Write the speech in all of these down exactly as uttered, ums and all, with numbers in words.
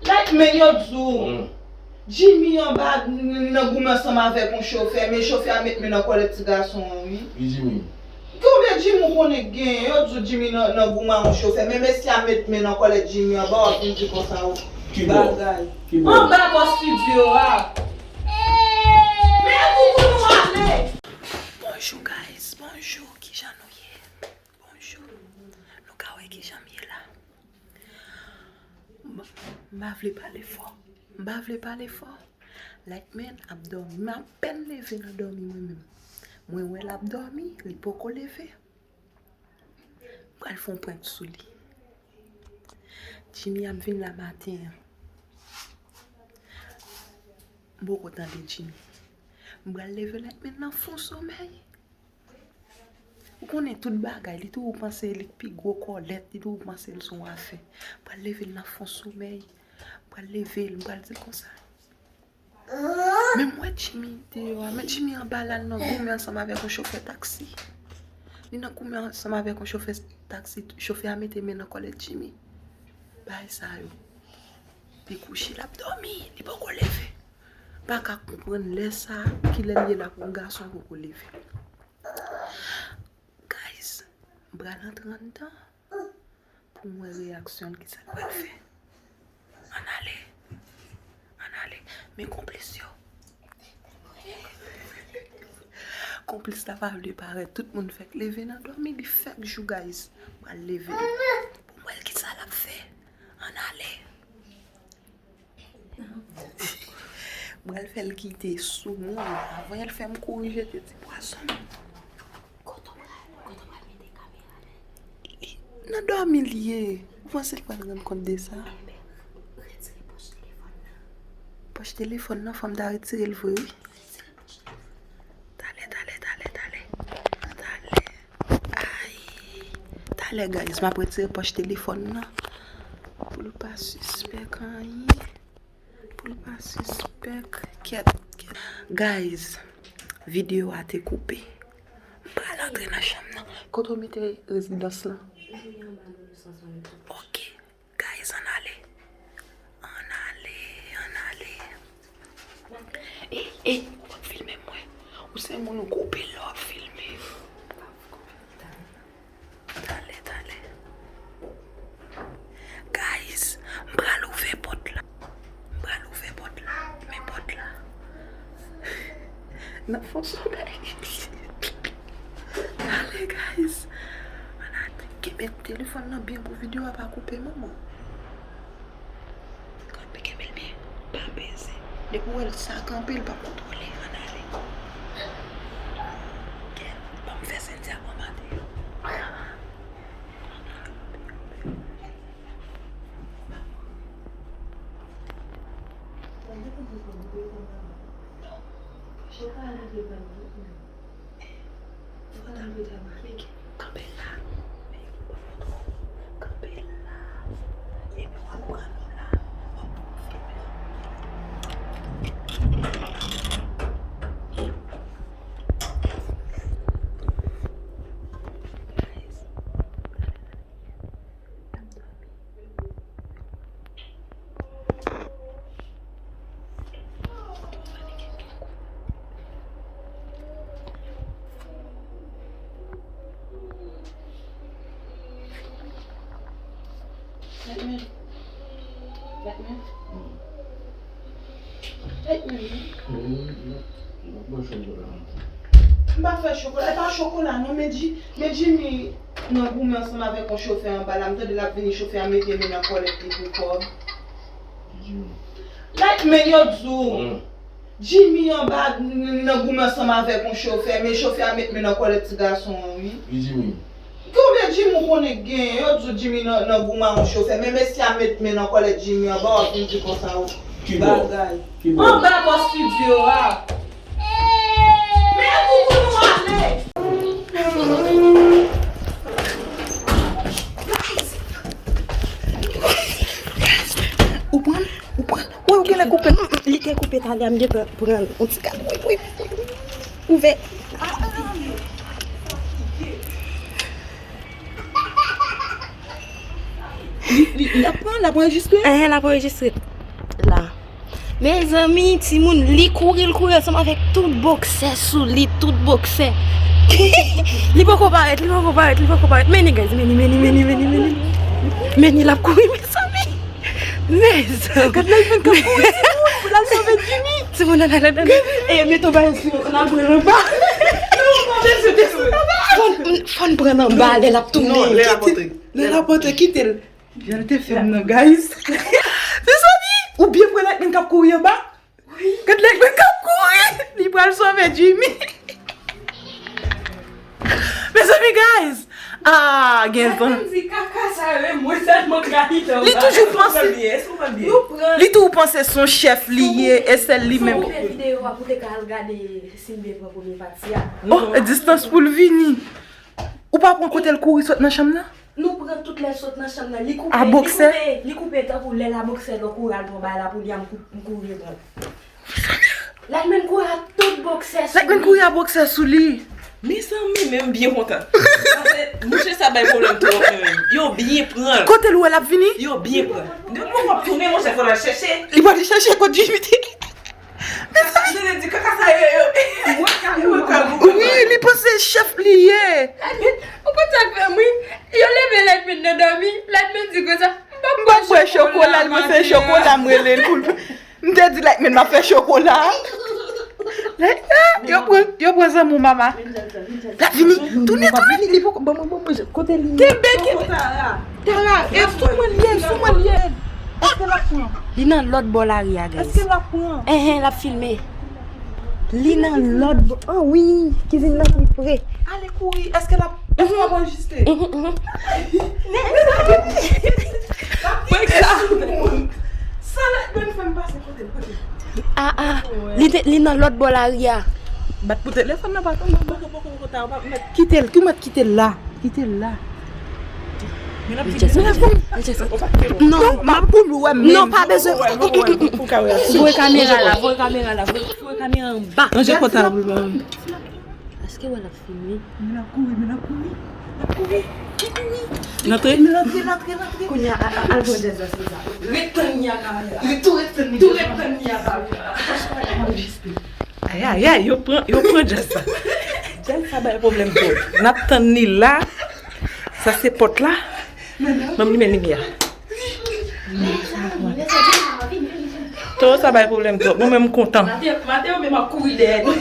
Like men yo di w, Jimmy anba n- nan goumen ansanm avèk yon chofè, men chofè a met men nan kòlèt ti gason an, wi. Ki Jimmy? Konbyen Jimmy ou konnen k genyen? Yo di w Jimmy nan, nan goumen ak yon chofè, men mesye a met men nan kòlèt Jimmy anba, w ap vin di konsa w Ki bò? Bagay. Ki bò? Anba bò estidyo a. Men koukou nou ale. Bonjou, guys. Bonjou. Kijan nou ye? Bonjou. Nou ka wè kijan m ye la. M, m pa vle pale fò. M pa vle pale fò. Like men ap dòmi. M apèn leve nan dòmi mwen menm. Mwen wè l ap dòmi, li poko leve. M pral fè yon prank sou li. Jimmy ap vin la maten an. M poko tande Jimmy. M pral leve like men nan fon somèy. Ou konnen tout bagay, li toujou panse li k pi gwo kòlèt, li toujou panse l se yon afè. M pral leve l nan fon somèy. M pral leve l, m pral di l konsa. Men m wè Jimmy deyò a, men Jimmy anba la, l nan goumen ansanm avèk yon chofè taksi. Li nan goumen ansanm avèk yon chofè taksi, chofè a mete men nan kòlèt Jimmy. Bagay sa yo. Li kouche, l ap dòmi, li poko leve. Pa ka konprann lè sa, kilè l ye la pou yon gason poko leve. Guys, m pral antre anndan pou m wè reyaksyon l, kisa l pral fè. Ann ale. Ann ale. Men konplis yo. Konplis la pa vle parèt. Tout moun fèk leve nan dòmi, li fèk jou, guys. M pral leve l pou m wè l kisa l ap fè. Ann ale. M pral fè l kite sou mwen. Avan l fè m kouri jete ti pwazon. Kote w pral, kote w pral mete kamera la? Li nan dòmi l ye. Ou panse l pral rann kont de sa? Enben, retire pòch telefòn nan. Pòch telefòn nan, fò m ta retire l vre, wi. Retire pòch telefòn nan. Talè, talè, talè, talè. Talè. Ay. Talè, guys, m ap retire pòch telefòn nan. Pou l pa sispèk anyen. Pou l pa sispèk. Kèt, kèt. Guys, videyo a te koupe. M pral antre nan chanm nan. Kote w mete rezidans lan? Ok. Guys, ann ale. Ann ale, ann ale. Ey, ey, w ap filme mwen. Ou se moun ou koupe lè w ap filme. Talè, talè. Guys, m pral ouvè pòt la. M pral ouvè pòt la. Men pòt la. Nan fon somèy. Talè, guys. Ann ale. Kenbe telefòn nan byen pou videyo a pa koupe, manman. Kanpe, kenbe l byen. Pa peze. Depi w wè l sa kanpe, l p ap kontwole. Ann ale. Kè, ban m fè Cynthia pran Mateo. Kanpe la. Kanpe la. Epi w ap pran nou la. W ap filme. M pa fè chokola, e pa chokola non, men Ji-, men Jimmy nan goumen ansanm avèk yon chofè anba la, m tande l ap vini, chofè a mete men nan kòlèt li pou kòb. Like men yo di w, Jimmy anba n- nan goumen ansanm avèk yon chofè, men chofè a met men nan kòlèt ti gason an, wi. Ki Jimmy? Konbyen Jimmy ou konnen k genyen? Yo di w Jimmy nan, nan goumen ak yon chofè, men mesye a met men nan kòlèt Jimmy anba, w ap vin di konsa w bagay. Anba bò estidyo a. Men koukou nou ale. Ou pran? Ou pran? Wi, ou genlè koupe. Li te koupe talè a, m gentan pran yon ti gad. Wi, wi, wi. Ouvè. Li, li ap pran, l ap anrejistre. Enhen, l ap anrejistre. La. Mezanmi, timoun, li kouri, l kouri ansanm avèk tout boksè sou li, tout boksè. Li poko parèt, li poko parèt, li poko parèt. Men li, guys, men li, men li, men li, men li, men li. Men li, l ap kouri, mezanmi. Mezanmi. Gad la, l vin k ap kouri, timoun, pou l al sove Jimmy. Timoun, nan, nan, nan, nan. E, mete yon bagay sou yo, n al pran l anba. Fò n, fò n pran l anba, lè l ap tounen. Non, lè l ap antre. Lè l ap antre, kite l. Jan l te fè m nan, guys. Mezanmi, ou byen pran Lightman k ap kouri anba? Wi. Gad Lightman k ap kouri. Li pral sove Jimmy. Mezanmi, guys. Ah, gen zan. Mwen di kaka sa yo, mwen sèlman ka kite anba. Li toujou panse. Nou pran. Li toujou panse se yon chèf li ye, e sèl li menm. Fò w koupe videyo a pou te ka al gade si m byen pran premye pati a. Oh, e distans pou l vini. Ou pa pran kote l kouri sot nan chanm nan? Nou pran tout lè l sot nan chanm nan. Li koupe, a boksè? Li koupe, li koupe tankou lè l a boksè, lè w kouri al pran bagay la pou li a, m kou-, m kouri pran. Lightman kouri a tout boksè sou li. Lightman kouri a boksè sou li. Mezanmi, men m byen kontan. Paske mouche sa bay pwoblèm twòp, men yo byen pran l. Kote l wè l ap vini? Yo byen pran. Depi w ap tounen, monchè, fò l al chèche. Li pral chèche kot Jimmy te. Mezanmi, di kaka sa yo, yo. Mwen ka, mwen ka. Wi, li panse chèf li ye. Ou konn sa k fè m ri? Yo leve Lightman nan dòmi, Lightman di konsa, m p ap bwè chokola, li panse chokola m rele l pou l. M te di Lightman m ap fè chokola. Yo pran, yo pran zanmi w, mama. L ap vini. Tounen, tounen. Li poko, ban mwen, ban mwen, kote li? Kenbe, kenbe. Tara, e sou mwen li ye, sou mwen li ye. Èske l ap pran? Li nan lòt bò lari a, guys. Èske l ap pran? Enhen, l ap filme. Li nan lòt bò. Oh wi, kizin nan pi pre. Ale kouri. Èske l ap, èske l ap anrejistre? Mhm, mhm. Sa Lightman fè m pase kote, kote? Ah, ah. Li te, li nan lòt bò lari a. Bat pou telefòn nan, pa tonbe. Poko, poko, poko, ta, ou pa mèt. Kite l, ou mèt kite l la. Kite l la. Non, non, m ap pou l wè menm. Non, pa bezwen. Voye kamera la, voye kamera la, voye, voye kamera anba. Ranje pòtab ou pa. Èske wè l ap filme? Men l ap kouri, men l ap kouri. L ap kouri. Li kouri. L antre? Men l antre, l antre, l antre. Kounye a, a, a, al pran djaz la, se sa. Ret tann li a kamera. Ret tou ret tann li. Tou ret tann li a kamera. Ay, ay, ay, yo pran, yo pran djaz sa. Djaz sa bay pwoblèm twòp. N ap tann li la. Sa se pòt la. Ban m limen limyè a. Toro sa bay pwoblèm twòp. Mwen menm m kontan. Mateo, Mateo menm ap kouri dèyè li.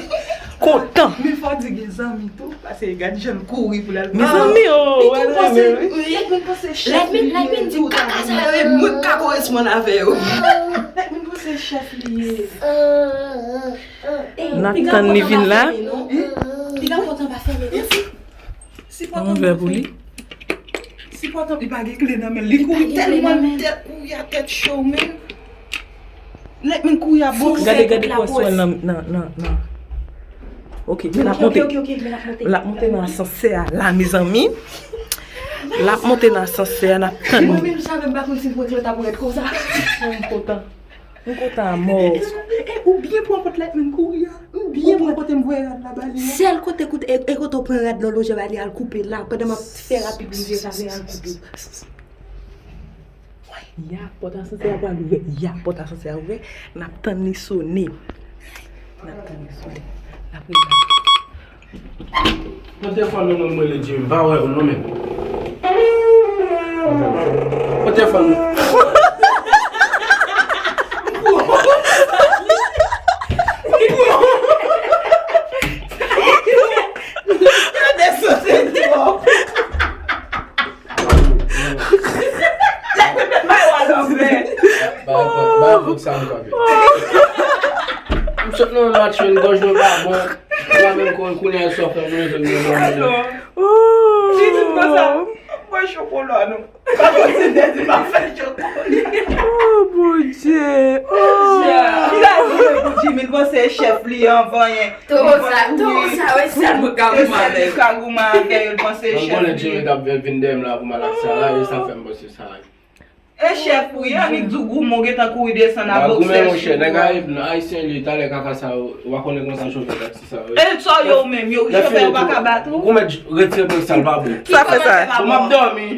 Kontan. Men fò di gen zanmi tou, paske gad jan l kouri pou l al. Mezanmi, oh, li tou panse, Lightman panse chèf li ye. Lightman di kaka sa yo, e mwen k ka koresponn avè yo. Lightman panse chèf li ye. N ap tann li vin la. Piga pòt anba fèmen, non? Yon vè pou li. Sipòtan li pa gen kle nan men l. Li kouri tèlman tèt kouri a tèt cho, men. Lightman kouri a boks. Gade, gade pou wè si w wè l nan, nan, nan, nan. Ok, men l ap monte. L ap monte nan asansè a la, mezanmi. L ap monte nan asansè a, n ap tann li. Mwen menm, sa menm, m pa konn si m pran klè t ap rèd konsa. M kontan. M kontan a mò. E, e, ou byen pran kote Lightman kouri a. Ou byen pran kote m voye rad la ba li a. Sèl kote kout-, e, e kote w pran rad la w lonje ba li a, al koupe la. Pandan m ap fè rapid, m vye sa fè al koupe. Ya, pòt asansè a pral ouvè. Ya, pòt asansè a ouvè. N ap tann li sone. N ap tann li sone. N ap rele. Pran telefòn nan non, mwen rele Jimmy, m pa wè ou non menm. Pran telefòn nan. Gade sote twòp. Ba, ba, ba, sa m kanpe. M sot nan yon match, men gòj mwen pa bon. Mwen menm kon kounye a sòf mwen vle jwenn mwen bon. Li di konsa, m bwè chokola nou. Pa konsidere di pa fè chokola. Oh, Bondye. Oh. Li la di pou Jimmy, l panse chèf li anvan yen. Toro sa, toro sa, wè sèl mwen ka goumen avè l. Sèl li ka goumen avè l, panse chèf li. Mwen konnen Jimmy t ap vin dèyè m la pou m al ak Sarah, e sa fè m panse Sarah. E chèf ou ye, annik di w goumen, w gentan kouri desann a boksè sou ou. Goumen, monchè, nèg Ayib-, ayisyen li, talè kaka sa yo, w a konnen konsa chofè taksi sa yo ye. E sa yo menm, yo, chofè yo pa ka bat ou? Goumen, retire pòz sa l pa bon. Sa fè sa. Bon, m ap dòmi.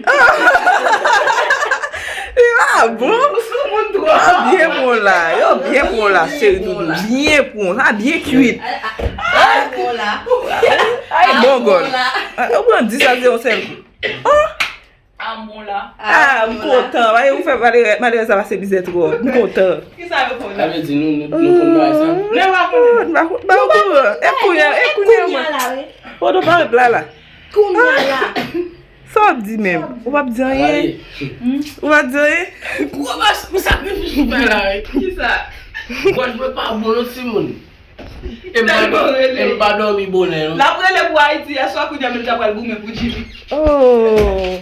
Ah bon? Ou sou moun twò. Ah, byen bon la. Yo byen bon la, cheri doudou. Byen bon. Sa byen kwit. Ay, bon la. Ay, bon gòl. Ah, ou pran dis a zewo sèl kou. Oh! Ah, bon la. Ah, m kontan. Wè, ou fè malere-, malerèz la pase mizè twò. M kontan. Kisa yo fè w la? Sa vle di nou, nou, nou konn bagay sa? Nou pa konnen. M pa, m pa okouran. E kounye a, e kounye a, mwen. Foto parèt la, la. Kounye a la. Sa w ap di menm? Ou p ap di anyen? Ou p ap di anyen? Gwo mas, ou sakrifis ou fè la, wi. Kisa? Gòj mwen pa bon non, timoun. E m pa dò-, e m pa dòmi bonè, non. L ap rele pou Ayiti, yèswa kounye a menm ta pral goumen pou Jimmy. Oh.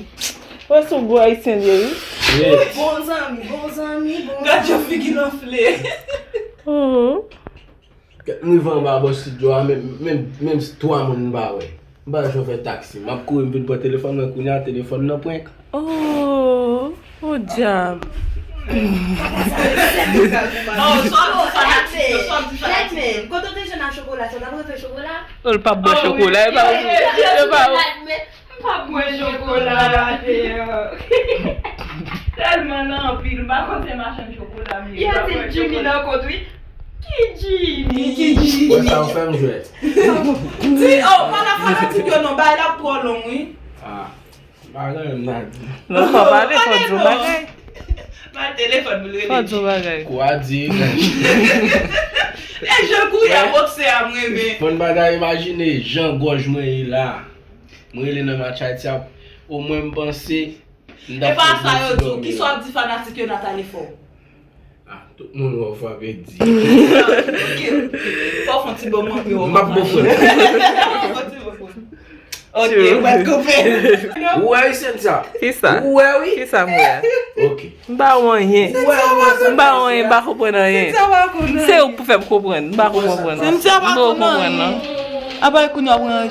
Wè sou gwo ayisyen l ye, wi. Bon zanmi, bon zanmi, bon zanmi. Gad jan figi l anfle. Oh. M rive anba bò estidyo a, menm, menm, menm twa moun m pa wè. M pa janm fè taksi. M ap kouri, m vin pran telefòn mwen kounye a, telefòn nan prank. Oh, oh, dyab. Oh, sa w di fanatik yo, sa w di fanatik yo. Kote w te jwenn a chokola, sa w t ap refe chokola? Oh, l p ap bwè chokola, e pa ou. E pa ou. M pa bwè chokola la deyò. Tèlman l anpil, m pa konn se machann chokola m ye. Yo di Jimmy nan kont, wi. Ki Jimmy? Ki Jimmy? Wè sa w fè m jwèt. Di, oh, pa nan fanatik yo non, bay la twò long, wi. Ah, m pa gen anyen m ta di. Non, fò pale, fò di yon bagay. Bay telefòn pou l rele. Fò di yon bagay. Kwa di? E jan kou y a bokse a m renmen. Fò n pa ta imajine jan gòj mwen ye la. Mwen rele nan match Ayiti a, omwen m panse m t ap fè dwòl ti dòmi la. E pa sa yo di w, kisa w ap di fanatik yo nan telefòn? Ah, tout moun wè w frape di. Ok. Fò w fè yon ti bon manke w. M ap bon frè. Fò w fè yon ti bon frè. Ok, ou pa t koupe. Ou wè wi, Cynthia? Kisa? Ou wè wi? Kisa m wè a? Ok. M pa wè anyen. M pa wè anyen, m pa konprann anyen. Se ou k pou fè m konprann. M pa konprann. M pa konprann, non. Apa kounye a w pran